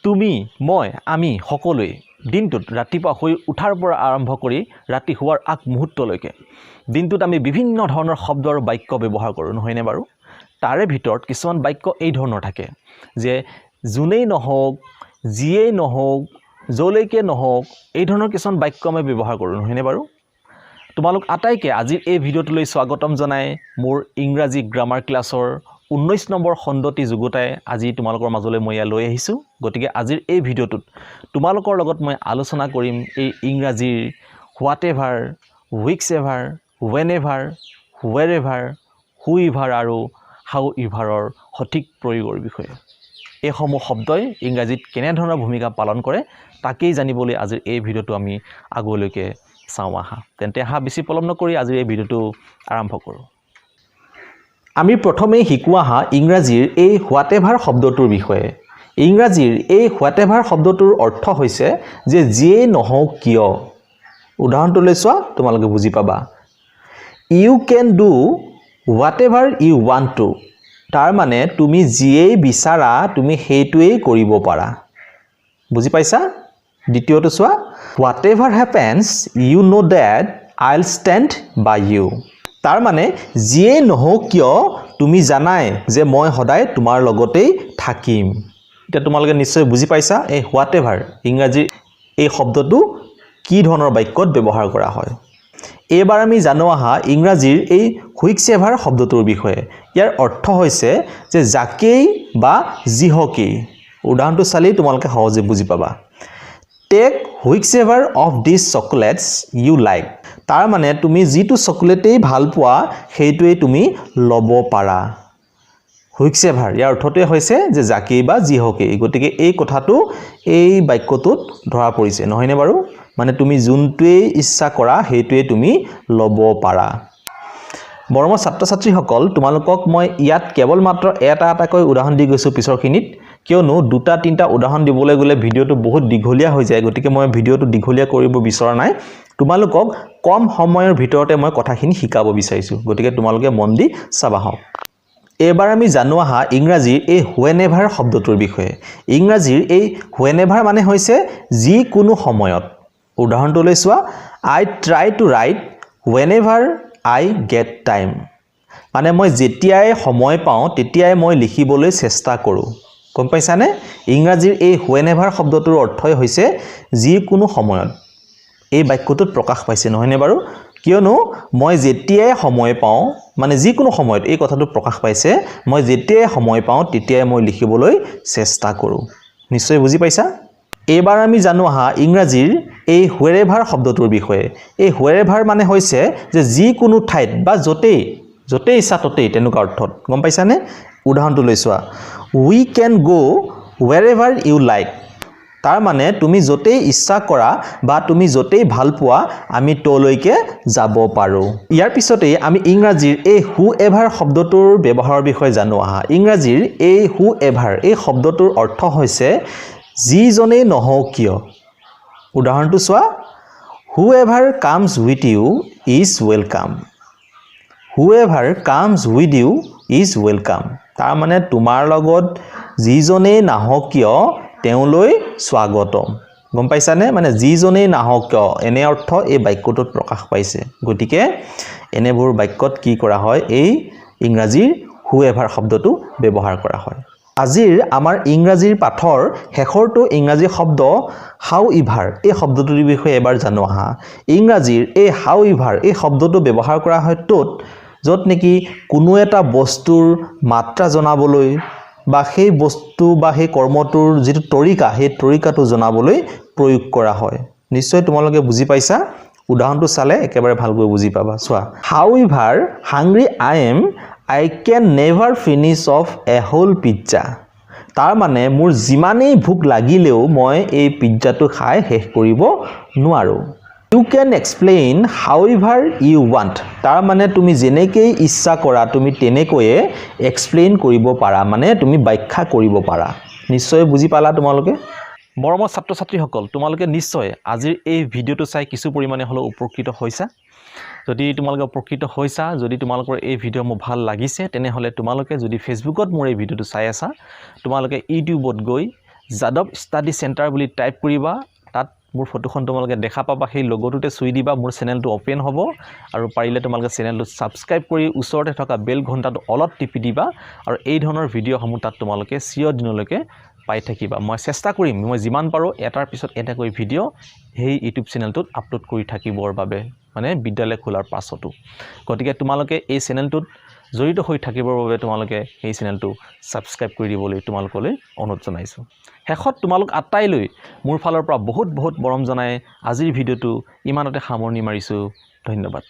তুমি, মই, আমি সকলোৱে দিনটোত ৰাতিপুৱা শুই উঠাৰ পৰা আৰম্ভ কৰি ৰাতি শোৱাৰ আগ মুহূৰ্তলৈকে দিনটোত আমি বিভিন্ন ধৰণৰ শব্দ আৰু বাক্য ব্যৱহাৰ কৰোঁ, নহয়নে বাৰু? তাৰে ভিতৰত কিছুমান বাক্য এই ধৰণৰ থাকে যে যোনেই নহওক, যিয়েই নহওক, য'লৈকে নহওক, এই ধৰণৰ কিছুমান বাক্য আমি ব্যৱহাৰ কৰোঁ, নহয়নে বাৰু? তোমালোক আটাইকে আজিৰ এই ভিডিঅ'টোলৈ স্বাগতম জনাই মোৰ ইংৰাজী গ্ৰামাৰ ক্লাছৰ 19 নম্বৰ খণ্ডটি যুগুতাই আজি তোমালোকৰ মাজলৈ মই ইয়াত লৈ আহিছোঁ। গতিকে আজিৰ এই ভিডিঅ'টোত তোমালোকৰ লগত মই আলোচনা কৰিম এই ইংৰাজীৰ whatever, whichever, whenever, wherever, whoever আৰু হাউ ইভাৰৰ সঠিক প্ৰয়োগৰ বিষয়ে। এইসমূহ শব্দই ইংৰাজীত কেনেধৰণৰ ভূমিকা পালন কৰে, তাকেই জানিবলৈ আজিৰ এই ভিডিঅ'টো আমি আগলৈকে চাওঁ আহা। তেন্তে আহা, বেছি পলম নকৰি আজিৰ এই ভিডিঅ'টো আৰম্ভ কৰোঁ। আমি প্ৰথমেই শিকোঁ আহা ইংৰাজীৰ এই what ever শব্দটোৰ বিষয়ে। ইংৰাজীৰ এই what ever শব্দটোৰ অৰ্থ হৈছে যে যিয়েই নহওক কিয়। উদাহৰণটোলৈ চোৱা, তোমালোকে বুজি পাবা। You can do whatever you want to. তাৰমানে তুমি যিয়েই বিচাৰা, তুমি সেইটোৱেই কৰিব পাৰা। বুজি পাইছা? দ্বিতীয়টো চোৱা, Whatever happens, you know that I'll stand by you. তাৰমানে যিয়েই নহওক কিয়, তুমি জানাই যে মই সদায় তোমাৰ লগতেই থাকিম। এতিয়া তোমালোকে নিশ্চয় বুজি পাইছা এই what ever ইংৰাজীৰ এই শব্দটো কি ধৰণৰ বাক্যত ব্যৱহাৰ কৰা হয়। এইবাৰ আমি জানো আহা ইংৰাজীৰ এই which ever শব্দটোৰ বিষয়ে। ইয়াৰ অৰ্থ হৈছে যে যাকেই বা যিহকেই। উদাহৰণটো চালেই তোমালোকে সহজে বুজি পাবা। Take whichever of these chocolates you like. তাৰমানে তুমি যিটো চকলেটেই ভাল পোৱা, সেইটোৱেই তুমি ল'ব পাৰা। হুইচ এভাৰ, ইয়াৰ অৰ্থটোৱে হৈছে যে যাকেই বা যিহকেই। গতিকে এই কথাটো এই বাক্যটোত ধৰা পৰিছে, নহয়নে বাৰু? মানে তুমি যোনটোৱেই ইচ্ছা কৰা, সেইটোৱেই তুমি ল'ব পাৰা। মৰমৰ ছাত্ৰ ছাত্ৰীসকল, তোমালোকক মই ইয়াত কেৱল মাত্ৰ এটা এটাকৈ উদাহৰণ দি গৈছোঁ পিছৰখিনিত, কিয়নো দুটা তিনিটা উদাহৰণ দিবলৈ গ'লে ভিডিঅ'টো বহুত দীঘলীয়া হৈ যায়। গতিকে মই ভিডিঅ'টো দীঘলীয়া কৰিব বিচৰা নাই। তোমালোকক কম সময়ৰ ভিতৰতে মই কথাখিনি শিকাব বিচাৰিছোঁ। গতিকে তোমালোকে মন দি চাবা হওক। এইবাৰ আমি জানো আহা ইংৰাজীৰ এই when ever শব্দটোৰ বিষয়ে। ইংৰাজীৰ এই when ever মানে হৈছে যিকোনো সময়ত। উদাহৰণটোলৈ চোৱা, I try to write whenever I get time. মানে মই যেতিয়াই সময় পাওঁ, তেতিয়াই মই লিখিবলৈ চেষ্টা কৰোঁ। গম পাইছানে? ইংৰাজীৰ এই when ever শব্দটোৰ অৰ্থই হৈছে যিকোনো সময়ত। এই বাক্যটোত প্ৰকাশ পাইছে, নহয়নে বাৰু? কিয়নো মই যেতিয়াই সময় পাওঁ, মানে যিকোনো সময়ত, এই কথাটো প্ৰকাশ পাইছে। মই যেতিয়াই সময় পাওঁ, তেতিয়াই মই লিখিবলৈ চেষ্টা কৰোঁ। নিশ্চয় বুজি পাইছা। এইবাৰ আমি জানো আহা ইংৰাজীৰ এই হুৱেৰেভাৰ শব্দটোৰ বিষয়ে। এই হুৱেৰেভাৰ মানে হৈছে যে যিকোনো ঠাইত বা য'তেই য'তেই ইচ্ছা ত'তেই, তেনেকুৱা অৰ্থত। গম পাইছানে? উদাহৰণটো লৈ চোৱা, We can go wherever you like. তাৰমানে তুমি য'তেই ইচ্ছা কৰা বা তুমি য'তেই ভাল পোৱা, আমি তলৈকে যাব পাৰোঁ। ইয়াৰ পিছতেই আমি ইংৰাজীৰ এই হু এভাৰ শব্দটোৰ ব্যৱহাৰৰ বিষয়ে জানো আহা। ইংৰাজীৰ এই হু এভাৰ এই শব্দটোৰ অৰ্থ হৈছে যিজনেই নহওক কিয়। উদাহৰণটো চোৱা, Whoever comes with you is welcome. Whoever comes with you is welcome. তাৰমানে তোমাৰ লগত যিজনেই নাহক কিয়, তেওঁলৈ স্বাগতম। গম পাইছানে? মানে যিজনেই নাহক কিয়, এনে অৰ্থ এই বাক্যটোত প্ৰকাশ পাইছে। গতিকে এনেবোৰ বাক্যত কি কৰা হয়? এই ইংৰাজীৰ হু এভাৰ শব্দটো ব্যৱহাৰ কৰা হয়। আজিৰ আমাৰ ইংৰাজীৰ পাঠৰ শেষৰটো ইংৰাজী শব্দ হাউ ইভাৰ এই শব্দটোৰ বিষয়ে এবাৰ জানো আহা। ইংৰাজীৰ এই হাউ ইভাৰ এই শব্দটো ব্যৱহাৰ কৰা হয় ত'ত, য'ত নেকি কোনো এটা বস্তুৰ মাত্ৰা জনাবলৈ বা সেই বস্তু বা সেই কৰ্মটোৰ যিটো তৰিকা, সেই তৰিকাটো জনাবলৈ প্ৰয়োগ কৰা হয়। নিশ্চয় তোমালোকে বুজি পাইছা। উদাহৰণটো চালে একেবাৰে ভালকৈ বুজি পাবা। চোৱা, However hungry I am, I can never finish off a whole pizza. তাৰমানে মোৰ যিমানেই ভোক লাগিলেও মই এই পিজ্জাটো খাই শেষ কৰিব নোৱাৰোঁ। You can explain however you want. তাৰমানে তুমি যেনেকেই ইচ্ছা কৰা, তুমি তেনেকৈয়ে এক্সপ্লেইন কৰিব পাৰা, মানে তুমি ব্যাখ্যা কৰিব পাৰা। নিশ্চয় বুজি পালা তোমালোকে। মৰমৰ ছাত্ৰ ছাত্ৰীসকল, তোমালোকে নিশ্চয় আজিৰ এই ভিডিঅ'টো চাই কিছু পৰিমাণে হ'লেও উপকৃত হৈছা। যদি তোমালোকে উপকৃত হৈছা, যদি তোমালোকৰ এই ভিডিঅ' মোৰ ভাল লাগিছে, তেনেহ'লে তোমালোকে যদি ফেচবুকত মোৰ এই ভিডিঅ'টো চাই আছা, তোমালোকে ইউটিউবত গৈ যাদৱ ষ্টাডি চেণ্টাৰ বুলি টাইপ কৰিবা। তাত মোৰ ফটোখন তোমালোকে দেখা পাবা। সেই লগটোতে চুই দিবা, মোৰ চেনেলটো অ'পেন হ'ব। আৰু পাৰিলে তোমালোকে চেনেলটো ছাবস্ক্ৰাইব কৰি ওচৰতে থকা বেল ঘণ্টাটো অলপ টিপি দিবা আৰু এই ধৰণৰ ভিডিঅ'সমূহ তাত তোমালোকে চিৰদিনলৈকে পাই থাকিবা। মই চেষ্টা কৰিম, মই যিমান পাৰোঁ এটাৰ পিছত এটাকৈ ভিডিঅ' সেই ইউটিউব চেনেলটোত আপলোড কৰি থাকিবৰ বাবে, মানে বিদ্যালয় খোলাৰ পাছতো। গতিকে তোমালোকে এই চেনেলটোত জড়িত হৈ থাকিবৰ বাবে তোমালোকে সেই চেনেলটো ছাবস্ক্ৰাইব কৰি দিবলৈ তোমালোকলৈ অনুৰোধ জনাইছোঁ। শেষত তোমালোক আটাইলৈ মোৰ ফালৰ পৰা বহুত বহুত মৰম জনাই আজিৰ ভিডিঅ'টো ইমানতে সামৰণি মাৰিছোঁ। ধন্যবাদ।